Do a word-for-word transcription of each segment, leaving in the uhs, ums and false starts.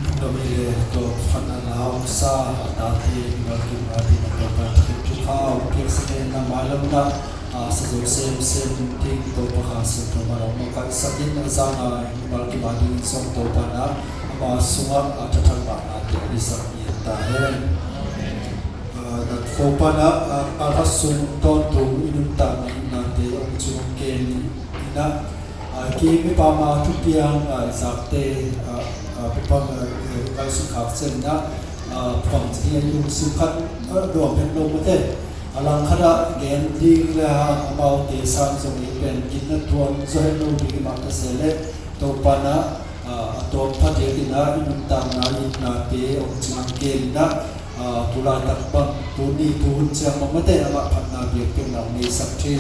Tua mi le tua phatna la omsa a tate mimal kim a ding a Topa thupha hong piaksa hen na, mailam na a sa zo semsem ding Topa Kha Siangtho mah hong makaihsak in, a zang a mimal kim a ding zong Topa na ama sungah a thathang mahnate a hisak ni ta hen. Ah, na Topa na, ah, a kha sung tawntung i nuntakna i nate hong cing hong ken in ah, ah, ki mipa ma thupiang, ah, zakte, ah, ah, pipang, ah, eh, ngaihsut khak ciang in ah, ah, pang ci hi a, i lungsim khat, ah, nuam het lo mate. A langkhat ah gen ding le hang amaute sang zong i pen ginna tuan zaw het lo ding i mah ta se leh Topa na, ah, a tawm pha diak in ah i nuntakna i nate hong cing hong ken in ah, ah, tu laitak bang, tuni tu hun ciang bang mate amah phatna biakpiakna hong neisak thei,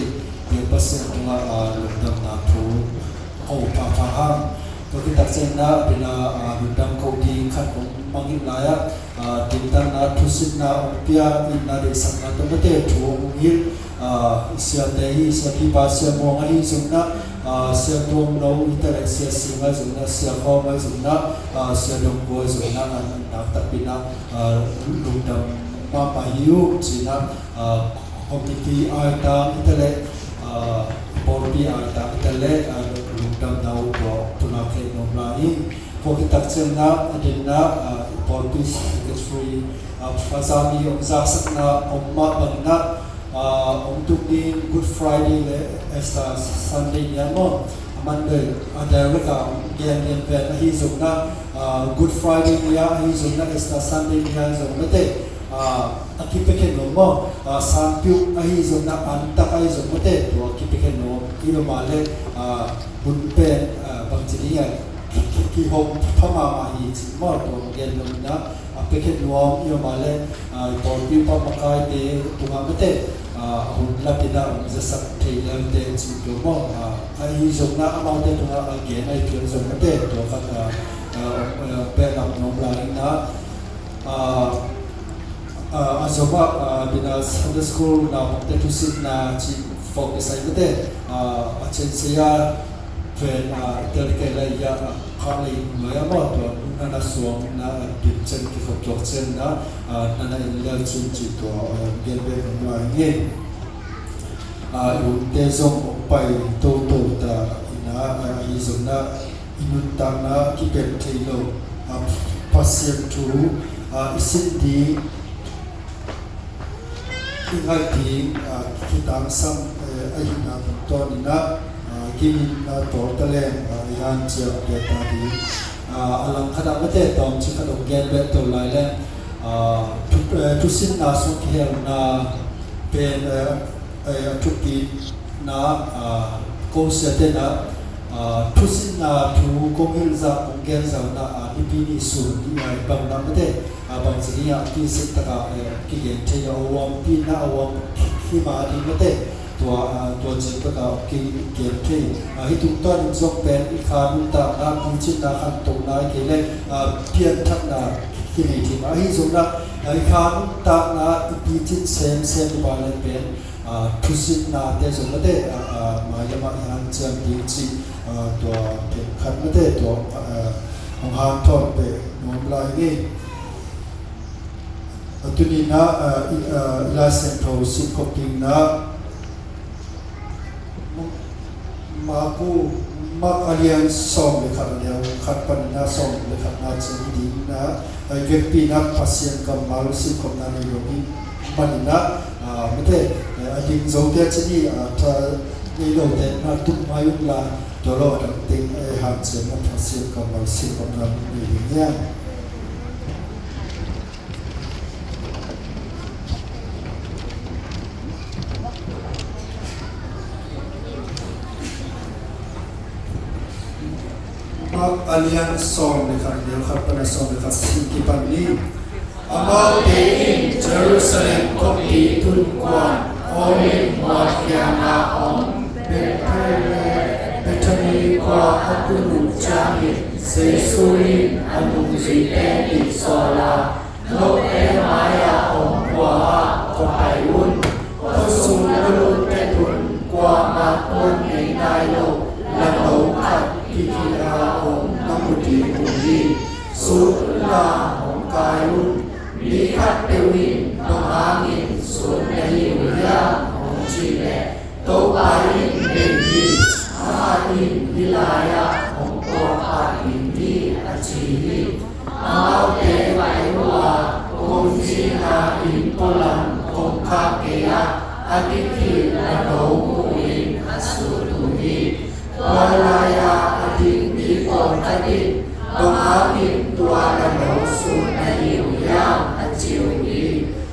biak Pasian tungah, ah, lungdamna thu ko phapha hang. Tua khit tak ciang na, a ding a, ah, lungdam ko ding khat kong mangngilh lai ah, ah, dingtakna thusitna hong pia in na, deihsakna tawh mate thu hong hilh, ah, siate hi, siapipa Sia Muang ahi zong na, ah, Sia Tuam Lo hi ta leh, Sia Sing ahi zong na, Sia Khawm ahi zong na, ah, Sia Dong Kua ahi zong na, ah, nakpi tak in ah, ah, lungdam mahmah hi uh ci-in ah, ah, committee aitang hi ta leh, ah, pawlpi aitang hi ta leh, ah, lungdamna uh tua pulak thei nuam lai hi. Tua khit tak ciang na, a ding na, ah, pawlpi secretary, ah, Fazami hong zaksakna om mah bang na, ah, hong tung ding Good Friday le Easter Sunday ni a maw, a man bel a direct a hong gen lian ven ahi zong na, ah, Good Friday ni a ahi zong na, Easter Sunday ni a zong mate, ah, a kipia khen nuam maw, ah, sangpiu ahi zong na, antak ahi zong mate, tua kipia khen nuam. Hi lo mah leh, ah, hun pen, ah, bangci ding a ki, ki, kihong pha mahmah hi ci maw, tua gen nuam in ah, a pia khen nuam. Hi lo mah leh, ah, i pawlpi pa makaite tungah mate, ah, a hun lap in ah hong zasak thei leute ci tua maw, ah, ahi zong na amaute tungah a gen ahi phial zong mate, tua khat, ah, ah, ah, behlap nuam lai in ah, ah, ah, a zom ah, ah, bina Sunday school naupangte thusitna cih focus ahi mate, ah, a censei a pen, ah, tel kei lai ah, ah, khak lei nuai a maw, tua nana suang na, ah, bit cen kikhop tuak cen na, ah, nana en leu cin cih tua, ah, gen bek nuam lai ngei. Ah, i hunte zong hong pai toto ta in ah, ah, ahi zong na i nuntakna kipet thei lo, ah, Pasian thu, ah, i sin ding i ngaih ding, ah, kitangsam, eh, ahihna tungtawn in ah, ah, kimin, ah, tawl ta leng, ah, i hanciam ding ta ding. Ah, a langkhat ah mate tawmcik khat hong gen bek to lai leng, ah, thu, eh, thusitna sung kihelna pen, eh, eh, a thupina, ah, ko siate na, ah, thusitna thu kong hilh zah, kong gen zah na, ah, nipi ni sun, ah, bang na mate, ah, bangci ni a, a pisit tak a, eh, kigen thei lo, a huampi na, a huam hi mah ding mate, tua, ah, tua ciang bek a kigen thei. Ah, hih tungtawn in zong pen i kha nuntakna, picinna, khantohna, ahih kei leh, ah, pianthakna kinei thei mah. Ahi zong na, ah, i kha nuntakna i picin semsem i bang leh pen, ah, thusitnate zong mate, ah, ah, mailam ah i hanciam ding cih, ah, tua pen khat mate, tua, ah, hong hanthawn peh nuam lai ni. A tuni na, ah, i, ah, i Lai Siangtho simkhop ding na, Maku, Mak a lian sawm le khat, a lian khat panin a sawm le khat na ciang i ding na, a i vekpi na Pasian kammal simkhopna nei lo ding manin a, ah, mate, eh, a ding zote a ciang i, ah, tha nei lote na tum ngai un la, tua lo a dang teng, eh, hanciam na Pasian kammal simkhopna nei ding hiam? Mak a lian sawm le khat, lian khat pan a sawm le khat sim kipan ni. Amaute in Jerusalem khuapi tun kuan Olive mual kiangah om Bethphage le Bethani khua a tun uh ciangin Jesu in a nungzuite nih sawl a, note mai-ah om kua ah kua pai un. Khuasung na lut phet un, kuamah tuan ngei nai lo lano khat kikhial a om na mu ding uh hi. Sut Hong kai un. Mi khatpeuh in, bang hangin sun na hi uh hiam, hong cih leh, Topa in deih hi, amah in hih lai-ah hong pawlpah ding hi, a ci hi. Amaute pai uh a, kong cihna inn pualam kongkhak gei-ah a kikilh lano mu-in a sut uh hi. Tua lai-a a ding mi pawlkhat in, bang hangin tua lano sut na hi uh hiam, a ci uh hi.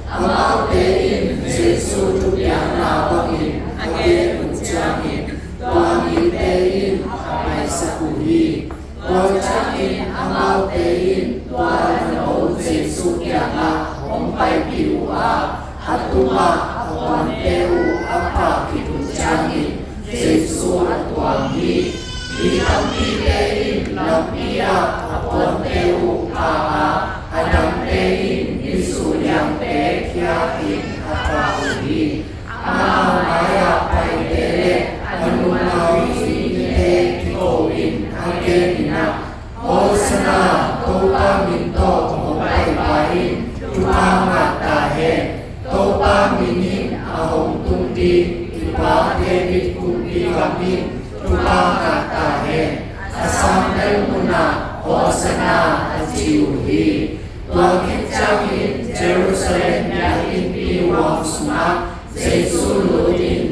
Amaute in Jesu thupiakna bangin a gen uh ciangin, tua mite in a paisak uh hi. Tua ciangin amaute in tua lano Jesu kiangah hong paipih uh a, a tungah a puante uh a pah khit uh ciangin Jesu a tuam hi. Mi tampite in lampi ah a puante uh pah a, a dangte in misuliangte khiakin a pah uh hi. Amau mai-ah paite le a nunau zuite kiko in a genin ah, Hosanna, Topa min tawh hong paipa in thupha ngah ta hen. Topa min in a hong tung ding i pa David kumpi gam in thupha ngah ta hen. A sang bel munah Hosanna, a ci uh hi. Tua khit ciangin Jerusalem biakinnpi huang sungah Jesu lutin